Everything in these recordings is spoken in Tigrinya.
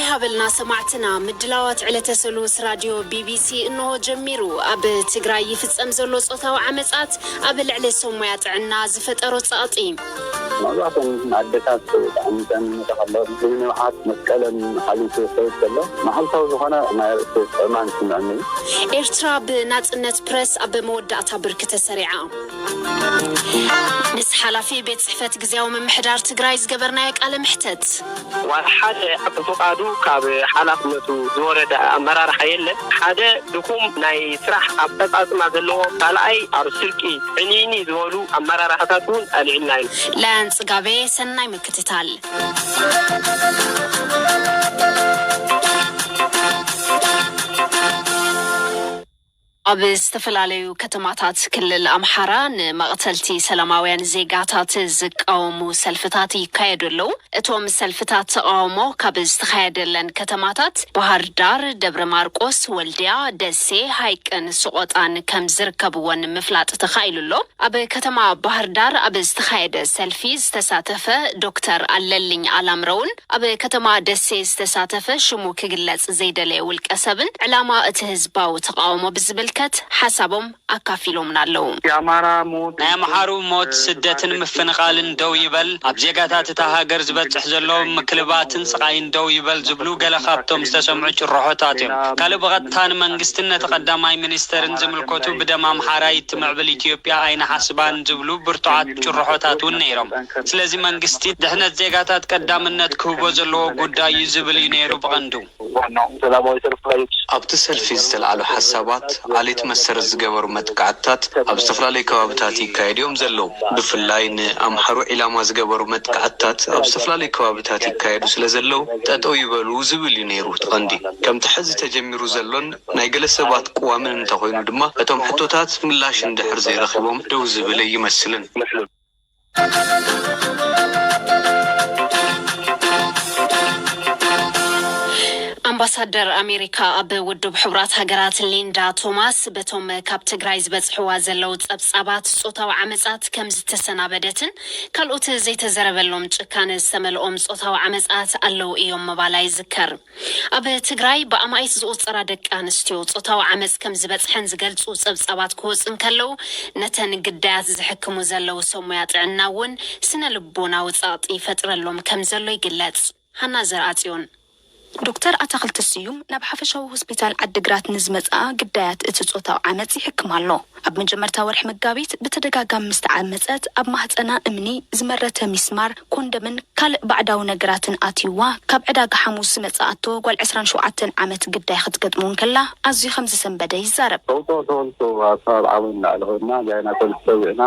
ካበልና ሰማዕትና፣ ምድላዋት ዕለተ ሰሉስ ራድዮ ቢቢሲ እንሆ ጀሚሩ። ኣብ ትግራይ ይፍጸም ዘሎ ጾታዊ ዓመጻት ኣብ ልዕሊ ሰብ ሞያ ጥዕና ዝፈጠሮ ጸቕጢ። መብዛሕትኦም ኣዴታት ተዓሚፀን ይመጣ ከሎ፣ ንንብዓት መስቀለን ሓሊፉ ይኸይድ ከሎ፣ መዓልታዊ ዝኾነ ናይ ርእሲ ጥዕማን ይስምዐኒ እዩ። ኤርትራ ብናጽነት ፕረስ ኣብ መወዳእታ ብርኪ ተሰሪዓ። ምስ ሓላፊ ቤት ጽሕፈት ግዝያዊ ምምሕዳር ትግራይ ዝገበርናዮ ቃለ ምሕተት። ዋላ ሓደ ብፍቓዱ ካብ ሓላፍነቱ ዝወረደ ኣመራርሓ የለን። ሓደ ድኹም ናይ ስራሕ ኣፈጻጽማ ዘለዎ፣ ካልኣይ ኣብ ስርቂ ዕንይኒ ዝበሉ ኣመራርሓታት እውን ኣልዒልና ኢና። ለንጽጋቤ ሰናይ ምክትታል። ኣብ ዝተፈላለዩ ከተማታት ክልል ኣምሓራ ንመቕተልቲ ሰላማውያን ዜጋታት ዝቃወሙ ሰልፍታት ይካየዱ ኣለዉ። እቶም ሰልፍታት ተቓውሞ ካብ ዝተኻየደለን ከተማታት ባህር ዳር፣ ደብረ ማርቆስ፣ ወልድያ፣ ደሴ፣ ሃይቅን ስቖጣን ከም ዝርከብዎን ምፍላጥ ተኻኢሉ ኣሎ። ኣብ ከተማ ባህር ዳር ኣብ ዝተኻየደ ሰልፊ ዝተሳተፈ ዶክተር ኣለልኝ ኣላምረውን ኣብ ከተማ ደሴ ዝተሳተፈ ሽሙ ክግለጽ ዘይደለየ ውልቀ ሰብን ዕላማ እቲ ህዝባዊ ተቓውሞ ብዝምልከት ሓሳቦም ኣካፊሎምና ኣለዉ። የአማራ ሞት ናይ ኣምሓሩ ሞት፣ ስደትን ምፍንቓልን ደው ይበል፣ ኣብ ዜጋታት እታ ሃገር ዝበጽሕ ዘሎ ምክልባትን ስቓይን ደው ይበል ዝብሉ ገለ ካብቶም ዝተሰምዑ ጭርሖታት እዮም። ካልእ ብቐጥታ ንመንግስትን ነቲ ቀዳማይ ሚኒስተርን ዝምልከቱ፣ ብደም ኣምሓራ ይትምዕብል ኢትዮጵያ ኣይንሓስባን ዝብሉ ብርቱዓት ጭርሖታት እውን ነይሮም። ስለዚ መንግስቲ ድሕነት ዜጋታት ቀዳምነት ክህቦ ዘለዎ ጉዳይ እዩ ዝብል እዩ ነይሩ ብቐንዱ። ዋናው ሰላማዊ ሰልፍ ላይ ኣብቲ ሰልፊ ዝተላዕሉ ሓሳባት ዓሌት መሰረት ዝገበሩ መጥቃዕትታት ኣብ ዝተፈላለዩ ከባብታት ይካየዱ እዮም ዘለዉ። ብፍላይ ንኣምሓሩ ዒላማ ዝገበሩ መጥቃዕትታት ኣብ ዝተፈላለዩ ከባብታት ይካየዱ ስለ ዘለዉ ጠጠው ይበሉ ዝብል እዩ ነይሩ እቲ ቀንዲ። ከምቲ ሕዚ ተጀሚሩ ዘሎን ናይ ገለ ሰባት ቅዋምን እንተኾይኑ ድማ እቶም ሕቶታት ምላሽ እንድሕር ዘይረኺቦም ደው ዝብል ኣይመስልን። ኣምባሳደር ኣሜሪካ ኣብ ውድብ ሕቡራት ሃገራት ሊንዳ ቶማስ በቶም ካብ ትግራይ ዝበጽሕዋ ዘለዉ ጸብጻባት ጾታዊ ዓመጻት ከም ዝተሰናበደትን ካልኦት ዘይተዘረበሎም ጭካነ ዝተመልኦም ጾታዊ ዓመጻት ኣለዉ እዮም ምባላ ይዝከር። ኣብ ትግራይ ብኣማኢት ዝቑጸራ ደቂ ኣንስትዮ ጾታዊ ዓመጽ ከም ዝበጽሐን ዝገልጹ ጸብጻባት ክወጹ እንከለዉ፣ ነተን ግዳያት ዝሕክሙ ዘለዉ ሰብ ሞያ ጥዕና እውን ስነ ልቦናዊ ጸቕጢ ይፈጥረሎም ከም ዘሎ ይግለጽ። ሃና ዘርኣጽዮን። ዶክተር ኣታኽልቲ ስዩም ናብ ሓፈሻዊ ሆስፒታል ዓዲግራት ንዝመጽኣ ግዳያት እቲ ጾታዊ ዓመጽ ይሕክም ኣሎ። ኣብ መጀመርታ ወርሒ መጋቢት ብተደጋጋሚ ምስ ተዓመጸት፣ ኣብ ማህጸና እምኒ፣ ዝመረተ ሚስማር፣ ኮንደምን ካልእ ባዕዳዊ ነገራትን ኣትዩዋ ካብ ዕዳጋ ሓሙስ ዝመጽኣቶ ጓል ዕስራን ሸውዓተን ዓመት ግዳይ ክትገጥሞ እንከላ ኣዝዩ ከም ዝሰንበደ ይዛረብ። ተውፅኦ ተወልቶ ኣብ ከባቢ ዓወን ላዕሊ ኮይና ጋይናኮሎጂስት ሰዊዕና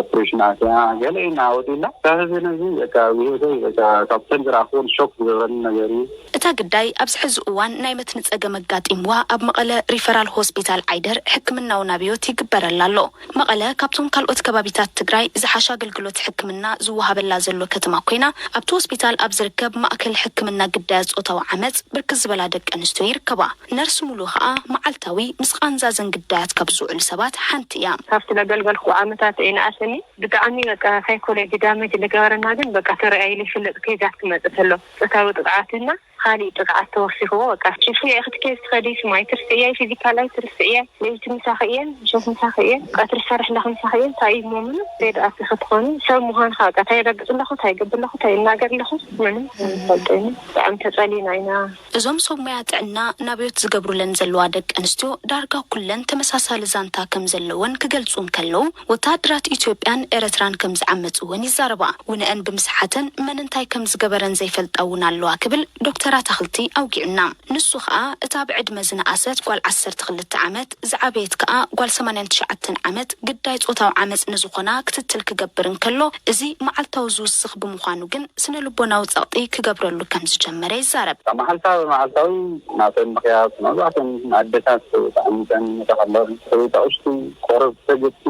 ኦፕሬሽን ኣትያ ገለ ኢና ወዲና ካብ ህዝቢ ነዚ በቃ ብህይወተይ በቃ ካብ ሰንዝራ ክውን ሾክ ዝገበረኒ ነገር እዩ። እታ ግዳይ ኣብዚ ሕዚ እዋን ናይ መትኒ ጸገም ኣጋጢምዋ ኣብ መቐለ ሪፈራል ሆስፒታል ዓይደር ሕክምናዊ ናብዮት ይግበረላ ኣሎ። መቐለ ካብቶም ካልኦት ከባቢታት ትግራይ ዝሓሸ ኣገልግሎት ሕክምና ዝወሃበላ ዘሎ ከተማ ኮይና፣ ኣብቲ ሆስፒታል ኣብ ዝርከብ ማእከል ሕክምና ግዳያት ጾታዊ ዓመጽ ብርክት ዝበላ ደቂ ኣንስትዮ ይርከባ። ነርስ ሙሉ ከኣ መዓልታዊ ምስ ቃንዛዘን ግዳያት ካብ ዝውዕሉ ሰባት ሓንቲ እያ። ካብቲ ዘገልገልኩ ዓመታት እየ ንኣሰኒ ብጣዕሚ በቃ ሳይኮሎጂ ዳመጅ ዝገበረና ግን በቃ ተረኣይሉ ይፍለጥ። ኬዛት ክመጽእ ከሎ ጾታዊ ጥቕዓትና ካሊእ ጥቕዓት ተወሲኽዎ በቃ ሽፍያ ክትከይ ትኸዲ ስማይ ትርስዕያ ፊዚካል ኣይትርስዕያ ለይቲ ምሳኺ እየን ምሸት ምሳኺ እየን ቀትሪ ሰርሕ ለኽ ምሳኺ እየን እንታይ እሞ ምንም ሬድኣት ክትኾኑ ሰብ ምዃንካ በቃ እንታይ ረግፅ ኣለኹ እንታይ ገብር ኣለኹ እንታይ ይናገር ኣለኹ ምንም ኣይንፈልጦ ኢና ብጣዕሚ ተፀሊና ኢና። እዞም ሰብ ሞያ ጥዕና ናብዮት ዝገብሩለን ዘለዋ ደቂ ኣንስትዮ ዳርጋ ኩለን ተመሳሳሊ ዛንታ ከም ዘለወን ክገልፁ እንከለዉ፣ ወተሃደራት ኢትዮጵያን ኤረትራን ከም ዝዓመፁ እውን ይዛረባ። ውነአን ብምስሓተን መን እንታይ ከም ዝገበረን ዘይፈልጣ እውን ኣለዋ ክብል ዶክተር ኣታኽልቲ ኣውጊዑና። ንሱ ከኣ እታ ብዕድመ ዝነኣሰት ጓል ዓሰርተ ክልተ ዓመት፣ ዝዓበየት ከኣ ጓል ሰማንያን ትሽዓተን ዓመት ግዳይ ጾታዊ ዓመጽ ንዝኾና ክትትል ክገብር እንከሎ፣ እዚ መዓልታዊ ዝውስኽ ብምዃኑ ግን ስነ ልቦናዊ ጸቕጢ ክገብረሉ ከም ዝጀመረ ይዛረብ። ካብ መዓልታ ብመዓልታዊ ናተን ምኽያድ፣ መብዛሕተን ኣደታት ተዓሚፀን ይመጣ ከለዋ፣ ሰበይቲ ኣቕሽቲ፣ ቆረብ፣ ሰገድቲ፣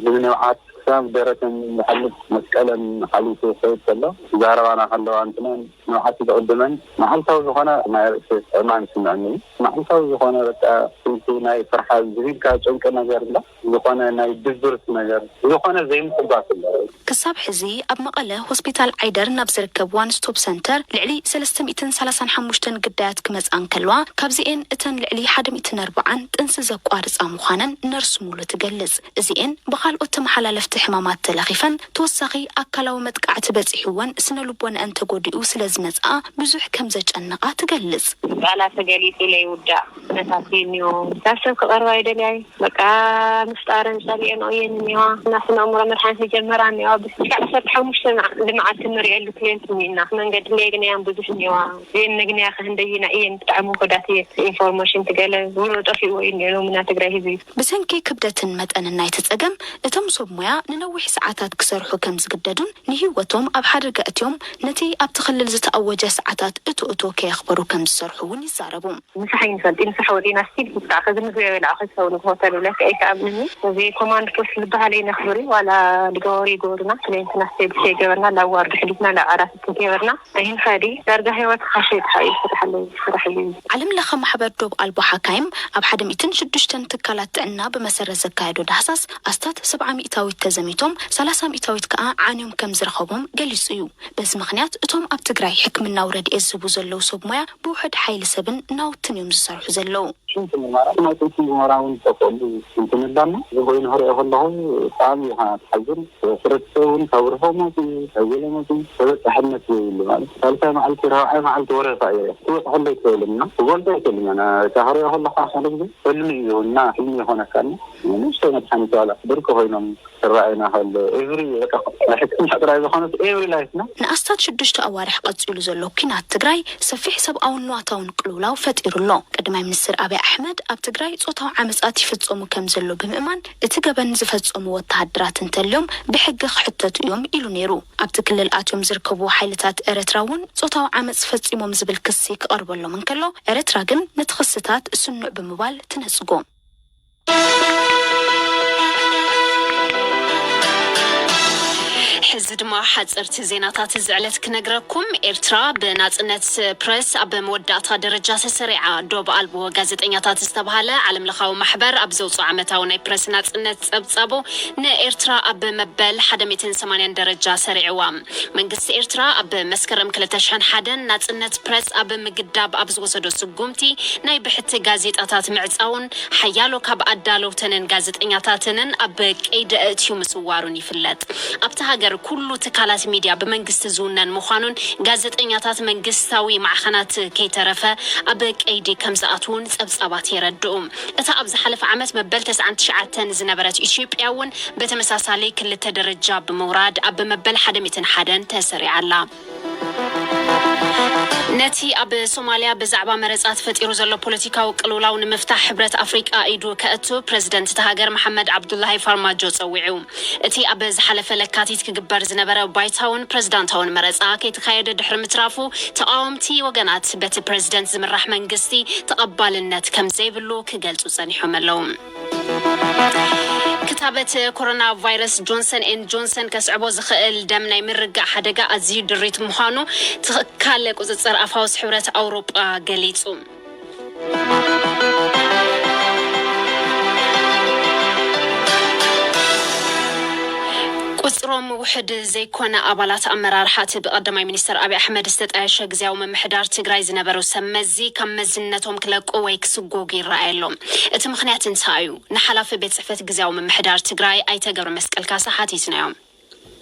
ዝብነብዓት ክሳብ ደረተን ዝሓልፍ መስቀለን ሓሊፉ ክኸይድ ከሎ፣ ክዛረባና ከለዋ እንትነን ንብዓት ዝቕድመን መዓልታዊ ዝኾነ ናይ ርእሲ ሕማም ይስምዐኒ እዩ። መዓልታዊ ዝኾነ በቃ ስንቲ ናይ ፍርሓት ዝቢልካ ጭንቂ ነገር እላ ዝኾነ ናይ ድብርት ነገር ዝኾነ ዘይምሕጓስ ኣሎ። ክሳብ ሕዚ ኣብ መቐለ ሆስፒታል ዓይደር ናብ ዝርከብ ዋን ስቶፕ ሰንተር ልዕሊ ሰለስተ ሚእትን ሰላሳን ሓሙሽተን ግዳያት ክመጽኣ እንከለዋ፣ ካብዚኤን እተን ልዕሊ ሓደ ሚእትን ኣርባዓን ጥንሲ ዘቋርጻ ምዃነን ነርስ ሙሉ ትገልጽ። እዚኤን ብኻልኦት ተመሓላለፍቲ ሕማማት ተለኺፈን፣ ተወሳኺ ኣካላዊ መጥቃዕቲ በጺሕወን ስነ ልቦናኣን ተጎዲኡ ስለ ዝመጽኣ ብዙሕ ከም ዘጨነቓ ትገልጽ። ቃላት ተገሊጹ ለይውዳእ ኩነታት እዩ እኒኦ። ካብ ሰብ ክቐርባ ይደልያ እዩ። በቃ፣ ምፍጣረን ጸሊኤን እየን እኒዋ። እና ስነ ኣእምሮ መድሓኒት ይጀመራ እኒዋ። ብስልኪ ዓሰርተ ሓሙሽተ መዓ-፣ ልምዓት ክንሪኤሉ ክሊንት እኒና። መንገዲ ለየግንያን ብዙሕ እኒዋ። እየን ነግንያ ከህንደይና እየን ብጣዕሚ ውሑዳት እየን። ኢንፎርሜሽን ትገለ ውሮ ጠፊእዎ እዩ እኒኦ ሎምና ትግራይ ህዝቢ። ብሰንኪ ክብደትን መጠንን ናይቲ ጸገም፣ እቶም ሰብ ሞያ ንነዊሕ ሰዓታት ክሰርሑ ከም ዝግደዱን ንህይወቶም ኣብ ሓደጋ እትዮም ነቲ ኣብቲ ክልል ዝተኣወጀ ሰዓታት እቶ እቶ ከየኽበሩ ከም ዝሰርሑ እውን ይዛረቡ። ምሳሕ ይንፈልጥ፣ ምሳሕ ወዲና ስቲል ሂብካ፣ ከዚ ምግቢ የበላዕ፣ ከዚ ሰው ንግሆ ተብለካ ኣይተኣምንኒ። እዚ ኮማንድ ፖስት ዝበሃል ኣይነኽብር እዩ፣ ዋላ ልገበሩ ይገብሩና፣ ክሌንትና ስቴብስ የገበርና፣ ላዋርድ ሕሊፍና፣ ላዓራት ትንት የበርና፣ ኣይንኸዲ፣ ዳርጋ ህይወት ካሸ ይጥሓ እዩ፣ ስራሕ ኣለዎ፣ ስራሕ እዩ። ዓለም ለኸ ማሕበር ዶብ ኣልቦ ሓካይም ኣብ ሓደ ሚእትን ሽዱሽተን ትካላት ጥዕና ብመሰረት ዘካየዶ ዳህሳስ ኣስታት ሰብዓ ሚእታዊት ተዘሚቶም፣ ሰላሳ ሚእታዊት ከኣ ዓንዮም ከም ዝረኸቦም ገሊጹ እዩ። በዚ ምኽንያት እቶም ኣብ ትግራይ ሕክምናዊ ረድኤት ዝህቡ ዘለዉ ሰብ ሞያ ብውሑድ ሓይሊ ሰብን ናውትን እዮም ዝሰርሑ ዘለዉ። ሽንቲ ምርመራ፣ ናይ ጥንሲ ምርመራ እውን ዝጠፍአሉ ሽንቲ ንዳና። እዚ ኮይኑ ክሪኦ ከለኹ ብጣዕሚ ኢኻ ትሓዝን። ሕብረተሰብ እውን ካብ ርሑቕ መፂኡ፣ ካብ ገለ መፂኡ ተበፃሕነት ዘይብሉ ማለት ሳልሳይ መዓልቲ ራብዓይ መዓልቲ ወረፋ እዩ። ክበፅሐሉ ኣይትኽእልን እና ክገልፆ ኣይክእልን እየ። እታ ክሪኦ ከለኹ ሓደ ግዜ ሕልሚ እዩ ዝሆንና፣ ሕልሚ ይኾነካ እና ንእሽቶ መድሓኒት ዋላ ብርቂ ኮይኖም ክረኣዩና ከሎ ኤቭሪ በቃ ናይ ሕክምና ጥራይ ዝኾነስ ኤቭሪ ላይፍ ና። ንኣስታት ሽዱሽተ ኣዋርሕ ቀጺሉ ዘሎ ኲናት ትግራይ ሰፊሕ ሰብኣውን ንዋታውን ቅልውላው ፈጢሩ ኣሎ። ቀዳማይ ሚኒስትር ኣብይ ኣሕመድ ኣብ ትግራይ ጾታዊ ዓመጻት ይፍጸሙ ከም ዘሎ ብምእማን እቲ ገበን ዝፈጸሙ ወተሃደራት እንተልዮም ብሕጊ ክሕተቱ እዮም ኢሉ ነይሩ። ኣብቲ ክልል ኣትዮም ዝርከቡ ሓይልታት ኤረትራ እውን ጾታዊ ዓመጽ ፈጺሞም ዝብል ክሲ ክቐርበሎም እንከሎ ኤረትራ ግን ነቲ ክስታት ስኑዕ ብምባል ትነጽጎ። ሕዚ ድማ ሓፀርቲ ዜናታት እዚ ዕለት ክነግረኩም። ኤርትራ ብናፅነት ፕረስ ኣብ መወዳእታ ደረጃ ተሰሪዓ። ዶብ ኣልቦ ጋዜጠኛታት ዝተባሃለ ዓለም ለኻዊ ማሕበር ኣብ ዘውፅኦ ዓመታዊ ናይ ፕረስ ናፅነት ፀብፃቡ ንኤርትራ ኣብ መበል ሓደ ሚእትን ሰማንያን ደረጃ ሰሪዕዋ። መንግስቲ ኤርትራ ኣብ መስከረም ክልተ ሽሕን ሓደን ናፅነት ፕረስ ኣብ ምግዳብ ኣብ ዝወሰዶ ስጉምቲ ናይ ብሕቲ ጋዜጣታት ምዕፃውን ሓያሎ ካብ ኣዳለውተንን ጋዜጠኛታትንን ኣብ ቀይዲ ኣእትዩ ምስዋሩን ይፍለጥ። ኣብታ ሃገር ኩሉ ትካላት ሚድያ ብመንግስቲ ዝውነን ምዃኑን ጋዜጠኛታት መንግስታዊ ማዕኸናት ከይተረፈ ኣብ ቀይዲ ከም ዝኣትዉን ጸብጻባት የረድኡ። እታ ኣብ ዝሓለፈ ዓመት መበል ተስዓን ትሽዓተን ዝነበረት ኢትዮጵያ እውን በተመሳሳሊ ክልተ ደረጃ ብምውራድ ኣብ መበል ሓደ ሚእትን ሓደን ተሰሪዓ ኣላ። ነቲ ኣብ ሶማልያ ብዛዕባ መረጻ ተፈጢሩ ዘሎ ፖለቲካዊ ቅልውላው ንምፍታሕ ሕብረት ኣፍሪቃ ኢዱ ከእቱ ፕረዚደንት እታ ሃገር መሓመድ ዓብዱላሂ ፋርማጆ ጸዊዑ። እቲ ኣብ ዝሓለፈ ለካቲት ክግበር ዝነበረ ባይታውን ፕረዚዳንታውን መረጻ ከይተኻየደ ድሕሪ ምትራፉ፣ ተቓወምቲ ወገናት በቲ ፕረዚደንት ዝምራሕ መንግስቲ ተቐባልነት ከም ዘይብሉ ክገልጹ ጸኒሖም ኣለዉ። ክታበት ኮሮና ቫይረስ ጆንሰን ኤንድ ጆንሰን ከስዕቦ ዝኽእል ደም ናይ ምርጋእ ሓደጋ ኣዝዩ ድሪት ምዃኑ ትካል ቁጽጽር ኣፋውስ ሕብረት ኣውሮጳ ገሊጹ። ቁጽሮም ውሕድ ዘይኮነ ኣባላት ኣመራርሓ እቲ ብቀዳማይ ሚኒስትር ኣብይ ኣሕመድ ዝተጣየሸ ግዝያዊ ምምሕዳር ትግራይ ዝነበሩ ሰብ መዚ ካብ መዝነቶም ክለቁ ወይ ክስጎጉ ይረኣይ ኣሎ። እቲ ምኽንያት እንታይ እዩ? ንሓላፊ ቤት ጽሕፈት ግዝያዊ ምምሕዳር ትግራይ ኣይተ ገብረመስቀል ካሳ ሓቲትናዮም።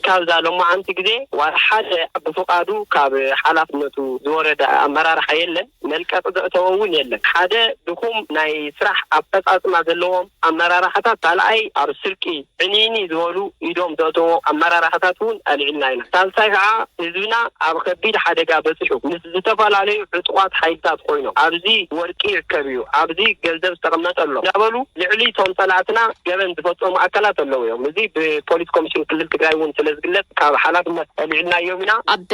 ካብዛ ሎማዓንቲ ግዜ ዋላ ሓደ ብፍቓዱ ካብ ሓላፍነቱ ዝወረደ ኣመራርሓ የለን። መልቀቂ ዘእተወ እውን የለን። ሓደ ድኹም ናይ ስራሕ ኣፈፃፅማ ዘለዎም ኣመራርሓታት፣ ካልኣይ ኣብ ስርቂ ዕንይንይ ዝበሉ ኢዶም ዘእተዎ ኣመራርሓታት እውን ኣልዒልና ኢና። ሳልሳይ ከዓ ህዝብና ኣብ ከቢድ ሓደጋ በፂሑ ምስ ዝተፈላለዩ ዕጡቋት ሓይልታት ኮይኖም ኣብዚ ወርቂ ይርከብ እዩ፣ ኣብዚ ገንዘብ ዝተቐመጠ ኣሎ እንዳበሉ ልዕሊ እቶም ፀላእትና ገበን ዝፈፀሙ ኣካላት ኣለዉ እዮም። እዚ ብፖሊስ ኮሚሽን ክልል ትግራይ እውን ስለ ዝግለፅ ካብ ሓላፍነት ኣልዒልናዮም ኢና። ኣብ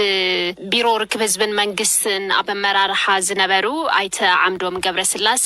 ቢሮ ርክብ ህዝብን መንግስትን ኣብ ኣመራርሓ ዝነበሩ ኣይተ ዓምዶም ገብረስላሰ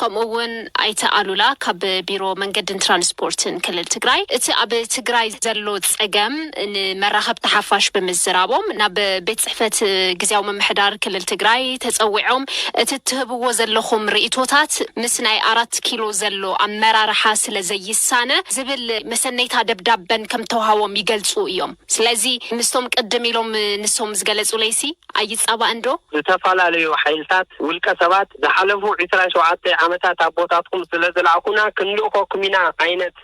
ከምኡ እውን ኣይተ ኣሉላ ካብ ቢሮ መንገድን ትራንስፖርትን ክልል ትግራይ እቲ ኣብ ትግራይ ዘሎ ፀገም ንመራኸብቲ ሓፋሽ ብምዝራቦም ናብ ቤት ጽሕፈት ግዝያዊ ምምሕዳር ክልል ትግራይ ተፀዊዖም እቲ እትህብዎ ዘለኹም ርእይቶታት ምስ ናይ ኣራት ኪሎ ዘሎ ኣመራርሓ ስለ ዘይሳነ ዝብል መሰነይታ ደብዳበን ከም ተውሃቦም ይገልጹ እዮም። ስለዚ ምስቶም ቅድም ኢሎም ንሶም ዝገለጹለይሲ ኣይጻባእን ዶ? ዝተፈላለዩ ሓይልታት፣ ውልቀ ሰባት፣ ዝሓለፉ ዕስራን ሸውዓተን ዓመታት ኣቦታትኩም ስለ ዝለኣኹና ክንልእኸኩም ኢና ዓይነት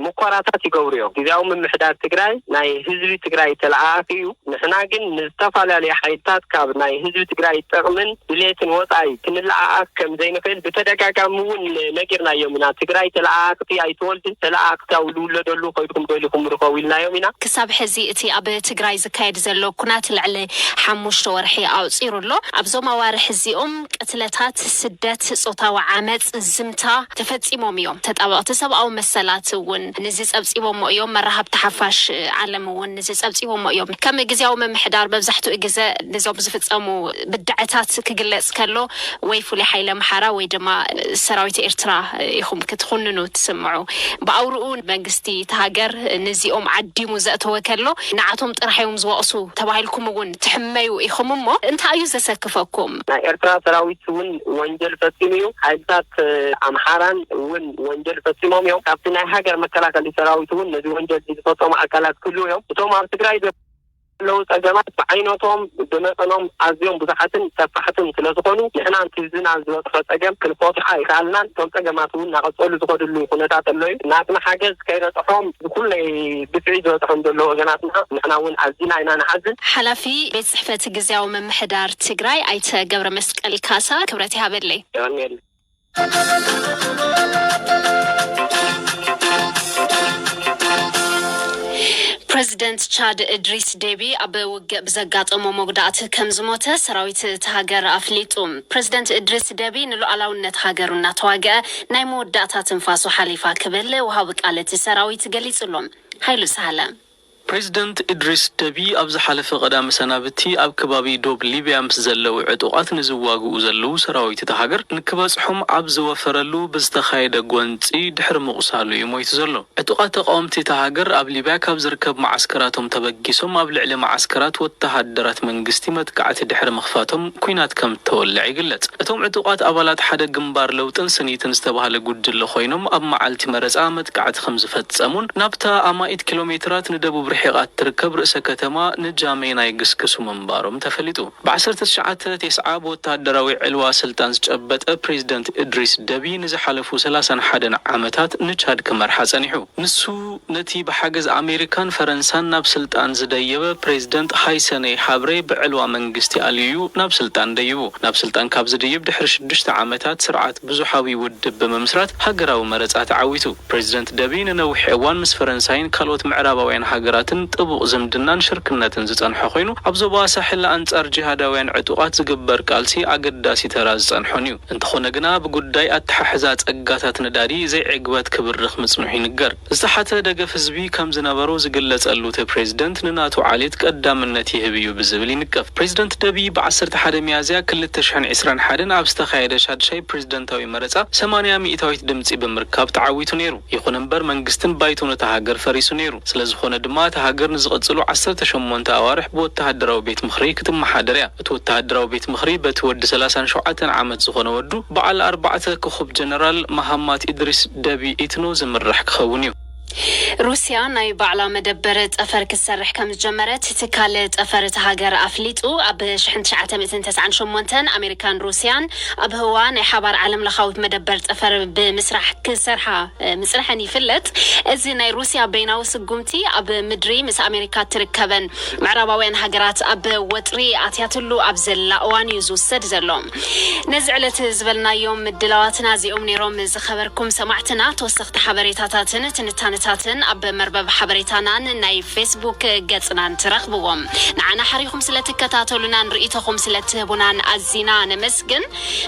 ምኮራታት ይገብሩ እዮም። ግዝያዊ ምምሕዳር ትግራይ ናይ ህዝቢ ትግራይ ተለኣኣኺ እዩ። ንሕና ግን ንዝተፈላለዩ ሓይልታት ካብ ናይ ህዝቢ ትግራይ ጥቕምን ድሌትን ወፃኢ ክንለኣኣኽ ከም ዘይንኽእል ብተደጋጋሚ እውን ነጊርናዮም ኢና። ትግራይ ተለኣኣኽቲ ኣይትወልድን፣ ተለኣኣኽቲ ኣብ ዝውለደሉ ከይድኩም ደሊኹም ርኸቡ ኢልናዮም ኢና። ክሳብ ሕዚ እቲ ኣብ ትግራይ ዝካየድ ዘሎ ኩናት ልዕሊ ሓሙሽተ ወርሒ ኣውፂሩ ኣሎ። ኣብዞም ኣዋርሕ እዚኦም ቅትለታት፣ ስደት፣ ጾታዊ ዓመፅ፣ ዝምታ ተፈፂሞም እዮም። ተጣበቕቲ ሰብኣዊ መሰላት እውን ንዚ ጸብጺቦሞ እዮም። መራኸብቲ ሓፋሽ ዓለም እውን ንዚ ጸብጺቦሞ እዮም። ከም ግዝያዊ ምምሕዳር መብዛሕትኡ ግዘ ንዞም ዝፍጸሙ ብድዐታት ክግለጽ ከሎ ወይ ፍሉይ ሓይሊ ኣምሓራ ወይ ድማ ሰራዊት ኤርትራ ኢኹም ክትኹንኑ ትስምዑ። ብኣውርኡ መንግስቲ እቲ ሃገር ንዚኦም ዓዲሙ ዘእተወ ከሎ ንዓቶም ጥራሕ እዮም ዝወቕሱ ተባሂልኩም እውን ትሕመዩ ኢኹም። እሞ እንታይ እዩ ዘሰክፈኩም? ናይ ኤርትራ ሰራዊት እውን ወንጀል ፈጺሙ እዩ። ሓይልታት ኣምሓራን እውን ወንጀል ፈጺሞም እዮም። ካብቲ ናይ ሃገር መከላኸሊ ሰራዊት እውን ነዚ ወንጀል ዝፈጸሙ ኣካላት ክህልዉ እዮም። እቶም ኣብ ትግራይ ዘለዉ ጸገማት ብዓይነቶም ብመጠኖም ኣዝዮም ብዙሓትን ሰፋሕትን ስለ ዝኾኑ ንሕና እቲ ዝና ዝበጽሖ ጸገም ክንፈትሖ ኣይከኣልናን። እቶም ጸገማት እውን እናቐጸሉ ዝኸድሉ ኩነታት ኣሎ እዩ። ናትና ሓገዝ ከይበጽሖም ብኩሉ ናይ ብጽዒ ዝበጽሖም ዘለዉ ወገናትና ንሕና እውን ኣዚና ኢና ንሓዝን። ሓላፊ ቤት ጽሕፈት ግዝያዊ ምምሕዳር ትግራይ ኣይተ ገብረ መስቀል ካሳ ክብረት ይሃበለይ። የቐንየለይ። ፕረዚደንት ቻድ እድሪስ ዴቢ ኣብ ውግእ ብዘጋጠሞ መጉዳእቲ ከም ዝሞተ ሰራዊት እቲ ሃገር ኣፍሊጡ። ፕረዚደንት እድሪስ ዴቢ ንሉዓላውነት ሃገሩ እናተዋግአ ናይ መወዳእታ ትንፋሱ ሓሊፋ ክብል ወሃቢ ቃል እቲ ሰራዊት ገሊጹ ኣሎ። ሃይሉ ሳህለ። ፕሬዚደንት እድሪስ ደቢ ኣብ ዝሓለፈ ቀዳመ ሰናብቲ ኣብ ከባቢ ዶብ ሊብያ ምስ ዘለዉ ዕጡቓት ንዝዋግኡ ዘለዉ ሰራዊት እታ ሃገር ንክበጽሖም ኣብ ዝወፈረሉ ብዝተኻየደ ጎንጺ ድሕሪ ምቑሳሉ እዩ ሞይቱ ዘሎ። ዕጡቓት ተቓወምቲ እታ ሃገር ኣብ ሊብያ ካብ ዝርከብ መዓስከራቶም ተበጊሶም ኣብ ልዕሊ መዓስከራት ወተሃደራት መንግስቲ መጥቃዕቲ ድሕሪ ምኽፋቶም ኲናት ከም እተወልዐ ይግለጽ። እቶም ዕጡቓት ኣባላት ሓደ ግንባር ለውጥን ስኒትን ዝተባህለ ጉጅለ ኮይኖም ኣብ መዓልቲ መረጻ መጥቃዕቲ ከም ዝፈጸሙን ናብታ ኣማኢት ኪሎ ሜትራት ንደቡብ ርሒቓ እትርከብ ርእሰ ከተማ ንጃሜና ይግስግሱ ምንባሮም ተፈሊጡ። ብ ዓሰርተ ትሽዓተ ቴስዓ ብወተሃደራዊ ዕልዋ ስልጣን ዝጨበጠ ፕሬዚደንት እድሪስ ደቢ ንዝሓለፉ ሰላሳን ሓደን ዓመታት ንቻድ ክመርሓ ጸኒሑ። ንሱ ነቲ ብሓገዝ ኣሜሪካን ፈረንሳን ናብ ስልጣን ዝደየበ ፕሬዚደንት ሃይሰኔ ሃብሬ ብዕልዋ መንግስቲ ኣልዩ ናብ ስልጣን ደይቡ። ናብ ስልጣን ካብ ዝድይብ ድሕሪ ሽዱሽተ ዓመታት ስርዓት ብዙሓዊ ውድብ ብምምስራት ሃገራዊ መረጻ ተዓዊቱ። ፕሬዚደንት ደቢ ንነዊሕ እዋን ምስ ፈረንሳይን ካልኦት ምዕራባውያን ሃገራትን ጥቡቕ ዝምድናን ሽርክነትን ዝጸንሖ ኮይኑ፣ ኣብ ዞባ ሳሕል ኣንጻር ጂሃዳውያን ዕጡቓት ዝግበር ቃልሲ ኣገዳሲ ተራ ዝጸንሖን እዩ። እንተኾነ ግና ብጉዳይ ኣተሓሕዛ ጸጋታት ነዳዲ ዘይዕግበት ክብርኽ ምጽንሑ ይንገር። ዝተሓተ ደገፍ ህዝቢ ከም ዝነበሮ ዝግለጸሉ እቲ ፕሬዚደንት ንናቶ ዓሌት ቀዳምነት ይህብ እዩ ብዝብል ይንቀፍ። ፕሬዚደንት ደቢ ብ ዓሰርተ ሓደ ሚያዝያ ክልተ ሽሕን ዕስራን ሓደን ኣብ ዝተኻየደ ሻድሻይ ፕሬዚደንታዊ መረጻ ሰማንያ ሚእታዊት ድምጺ ብምርካብ ተዓዊቱ ነይሩ። ይኹን እምበር መንግስትን ባይቶን እታ ሃገር ፈሪሱ ነይሩ። ስለ ዝኾነ ድማ እታ ሃገር ንዝቕጽሉ ዓሰርተ ሸሞንተ ኣዋርሕ ብወተሃደራዊ ቤት ምኽሪ ክትመሓደር እያ። እቲ ወተሃደራዊ ቤት ምኽሪ በቲ ወዲ ሰላሳን ሸውዓተን ዓመት ዝኾነ ወዱ በዓል ኣርባዕተ ኮኾብ ጀነራል መሃማት ኢድሪስ ደቢ ኢትኖ ዝምራሕ ክኸውን እዩ። ሩስያ ናይ ባዕላ መደበር ጠፈር ክትሰርሕ ከም ዝጀመረት ትካል ጠፈር እታ ሃገር ኣፍሊጡ። ኣብ ሽሕን ትሽዓተ ሚእትን ተስዓን ሸሞንተን ኣሜሪካን ሩስያን ኣብ ህዋ ናይ ሓባር ዓለም ለኻዊት መደበር ጠፈር ብምስራሕ ክሰርሓ፣ እ፣ ምጽንሐን ይፍለጥ። እዚ ናይ ሩስያ በይናዊ ስጉምቲ ኣብ ምድሪ ምስ ኣሜሪካ ትርከበን ምዕራባውያን ሃገራት ኣብ ወጥሪ ኣትያትሉ ኣብ ዘላ እዋን እዩ ዝውሰድ ዘሎ። ነዚ ዕለት ዝበልናዮም ምድላዋትና እዚኦም ነይሮም። ዝኸበርኩም ሰማዕትና፣ ተወሰኽቲ ሓበሬታታትን ትንታነታትን ኣብ መርበብ ሓበሬታናን ናይ ፌስቡክ ገጽናን ትረኽብዎም። ንዓና ሓሪኹም ስለ ትከታተሉናን ርእይቶኹም ስለ ትህቡናን ኣዚና ነመስግን።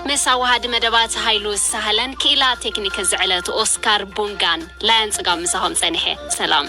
ምስ ኣወሃዲ መደባት ሃይሉ ሳህለን ክኢላ ቴክኒክ እዚ ዕለት ኦስካር ቡንጋን ላያን ጽጋብ ምሳኹም ጸኒሐ። ሰላም።